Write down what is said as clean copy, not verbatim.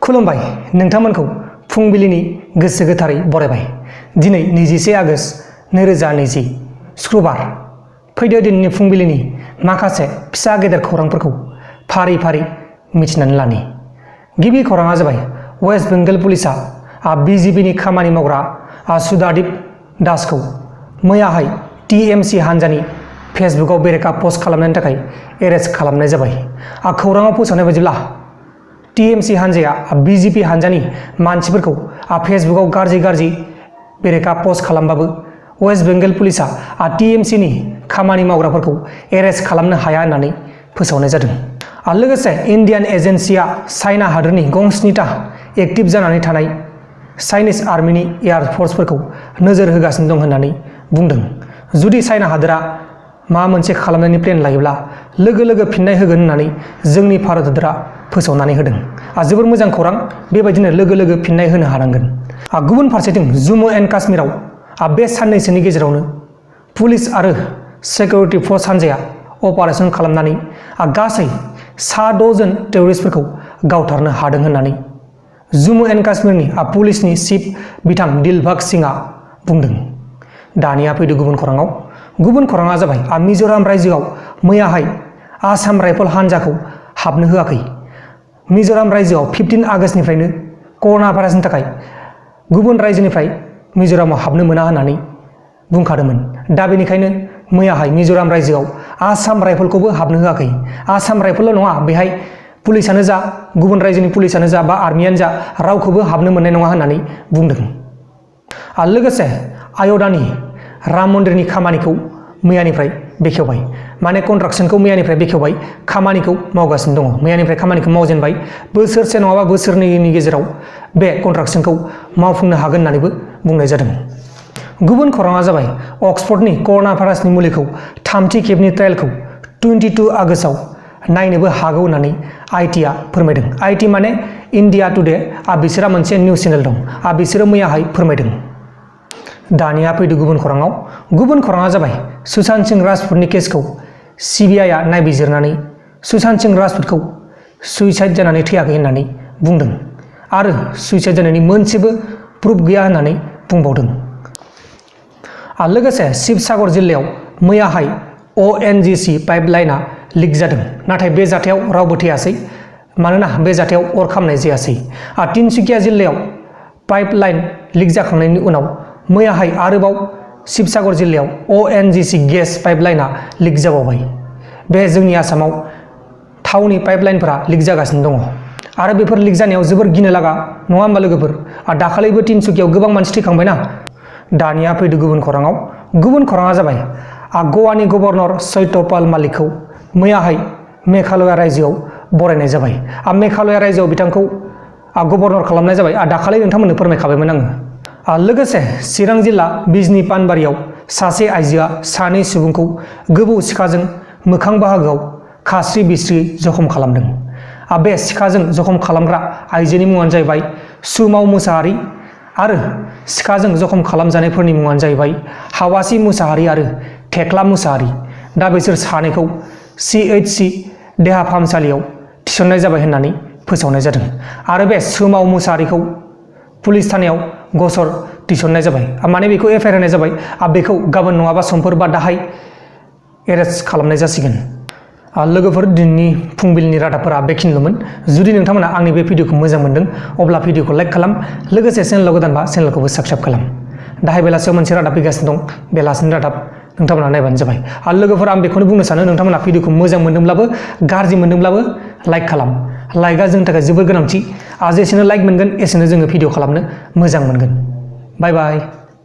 खुलुमबाय नोंथांमोनखौ फुंबिलिनि गोसो गोथारै बरायबाय। दिनै 21 आगष्ट 2020 शुक्रबार। फैदो दिनैनि फुंबिलिनि माखासे फिसा गेदेर खौरांफोरखौ फारि फारि मिथिनानै लानि। गिबि खौराङा जाबाय वेस्ट बेंगल पुलिसा बिजेपिनि खामानि मावग्रा सुदादीप दासखौ मैयाहाय टीएमसी हान्जानि फेसबुकआव बेरेखा पस्ट खालामनायनि थाखाय एरेस्ट खालामनाय जाबाय। खौराङाव फोसावनाय बायदिब्ला टीएमसी हान्जाया बीजेपी हान्जानि मानसिफोरखौ फेसबुकआव गाज्रि बेरेखा पस्ट खालामबाबो वेस्ट बेंगल पुलिसा टीएमसीनि खामानि मावग्राफोरखौ एरेस्ट खालामनो हाया होननानै फोसावनाय जादों। लोगोसे इन्डियान एजेन्सिया चाइना हादोरनि गंस्निथा एक्टिभ जानानै थानाय चाइनिज आर्मिनि एयार फर्सफोरखौ नोजोर होगासिनो दं होननानै बुंदों। जुदि चाइना हादोरा माबा मोनसे खालामनायनि प्लेन लायोब्ला लोगो लोगो फिननाय होगोन होननानै जोंनि भारत हादोरा फोसावनानै होदों। जोबोर मोजां खौरां, बेबायदिनो लोगो लोगो फिननाय होनो हानांगोन। गुबुन फारसेथिं जम्मु एन्ड काश्मीराव बे साननैसोनि गेजेरावनो पुलिस आरो सिकिउरिटि फर्स हान्जाया अपारेशन खालामनानै गासै 6 जन टेररिस्टफोरखौ गावथारनो हादों होननानै जम्मु एन्ड काश्मीरनि पुलिसनि चिफ बिथां दिलबाग सिंहआ बुंदों। दानिया फैदो गुबुन खौराङाव। गुबुन खौराङा जाबाय मिजोराम रायजोआव मैयाहाय आसाम राइफल हान्जाखौ हाबनो होआखै। मिजोराम रायजोआव 15 आगष्टनिफ्रायनो कर'ना भाइरासनि थाखाय गुबुन रायजोनिफ्राय मिजोरामाव हाबनो मोना होननानै बुंखादोंमोन। दा बेनिखायनो मैयाहाय मिजोराम रायजोआव आसाम राइफलखौबो हाबनो होआखै। आसाम राइफलल' नङा, बेहाय पुलिसानो जा गुबुन रायजोनि पुलिसानो जा बा आर्मियानो जा रावखौबो हाबनो मोननाय नङा होननानै बुंदों। लोगोसे आय'ध्यानि राम मन्दिरनि खामानिखौ मैयानिफ्राय बेखेवबाय, माने कन्ट्राक्सनखौ मैयानिफ्राय बेखेवबाय, खामानिखौ मावगासिनो दङ। मैयानिफ्राय खामानिखौ मावजेनबाय, बोसोरसे नङाबा बोसोरनैनि गेजेराव बे कन्ट्राक्सनखौ मावफुंनो हागोन होननानैबो बुंनाय जादों। गुबुन खौराङा जाबाय अक्सफर्डनि कर'ना भाइरासनि मुलिखौ थामथि खेबनि ट्रायलखौ 22 आगष्टआव नायनोबो हागौ होननानै आइटिआ फोरमायदों। आइटि माने इन्डिया टुडे, बिसोरहा मोनसे निउस चेनेल दं। बिसोरो मैयाहाय फोरमायदों। दानिया फैदो गुबुन खौराङाव। गुबुन खौराङा जाबाय सुशांत सिंह राजपुतनि केसखौ सिबिआइआ नायबिजिरनानै सुशांत सिंह राजपुतखौ सुइसाइड जानानै थैयाखै होननानै बुंदों आरो सुइसाइड जानायनि मोनसेबो प्रुफ गैया होननानै बुंबावदों। लोगोसे शिबसागर जिल्लायाव मैयाहाय ओएनजीसी पाइपलाइनआ लिक जादों, नाथाय बे जाथायाव रावबो थैयासै, मानोना बे जाथायाव अर खामनाय जायासै। तिनसुकिया जिल्लायाव पाइपलाइन लिक जाखांनायनि उनाव मैयाहाय आरोबाव शिबसागर जिल्लायाव ओएनजीसी गेस पाइपलाइनआ लिक जाबावबाय। बे जोंनि आसामाव थावनि पाइपलाइनफोरा लिक जागासिनो दङ आरो बेफोर लिक जानायाव जोबोर गिनो लागा, नङा होमबा लोगोफोर? दाखालिबो तिनसुकियाव गोबां मानसि थैखांबायना। दानिया फैदो गुबुन खौराङाव। गुबुन खौराङा जाबाय गवानि गभर्नर सत्यपाल मालिकखौ मैयाहाय मेघालया रायजोआव बरायनाय जाबाय। मेघालया रायजोआव बिथांखौ गभर्नर खालामनाय जाबाय। दाखालि नोंथांमोननो फोरमायखाबायमोन आङो। लोगोसे चिरां जिल्ला बिजनी पानबारियाव सासे आइजोआ 2 सुबुंखौ गोबौ सिखाजों मोखां बाहागोआव खास्रि बिस्रि जखम खालामदों। बे सिखाजों जखम खालामग्रा आइजोनि मुङानो जाहैबाय सुमाव मुसाहारि आरो सिखाजों जखम खालामजानायफोरनि मुङानो जाहैबाय हावासि मुसाहारि आरो थेख्ला मुसाहारि। दा बिसोर 2खौ सीएचसी देहा फाहामसालियाव थिसननाय जाबाय होननानै फोसावनाय जादों आरो बे सुमाव मुसाहारिखौ पुलिस थानायाव गसर थिसननाय जाबाय, माने बेखौ एफआइआर होनाय जाबाय। बेखौ गाबोन नङाबा समफोर बा दाहाय एरेस्ट खालामनाय जासिगोन। लोगोफोर, दिनैनि फुंबिलिनि रादाबफोरा बेखिनिल'मोन। जुदि नोंथांमोना आंनि बे भिडिअखौ मोजां मोनदों अब्ला भिडिअखौ लाइक खालाम, लोगोसे चेनेलाव गोदानबा चेनेलखौबो साबस्क्राइब खालाम। दाहाय बेलासियाव मोनसे रादाब फैगासिनो दं, बेलासिनि रादाब नोंथांमोना नायबानो जाबाय। लोगोफोर, आं बेखौनो बुंनो सानो, नोंथांमोना भिडिअखौ मोजां मोनदोंब्लाबो गाज्रि मोनदोंब्लाबो लाइक खालाम। लाइकआ जोंनि थाखाय जोबोर गोनांथि। जेसेनो लाइक मोनगोन एसेनो जोङो भिडिअ खालामनो मोजां मोनगोन। बाय बाय।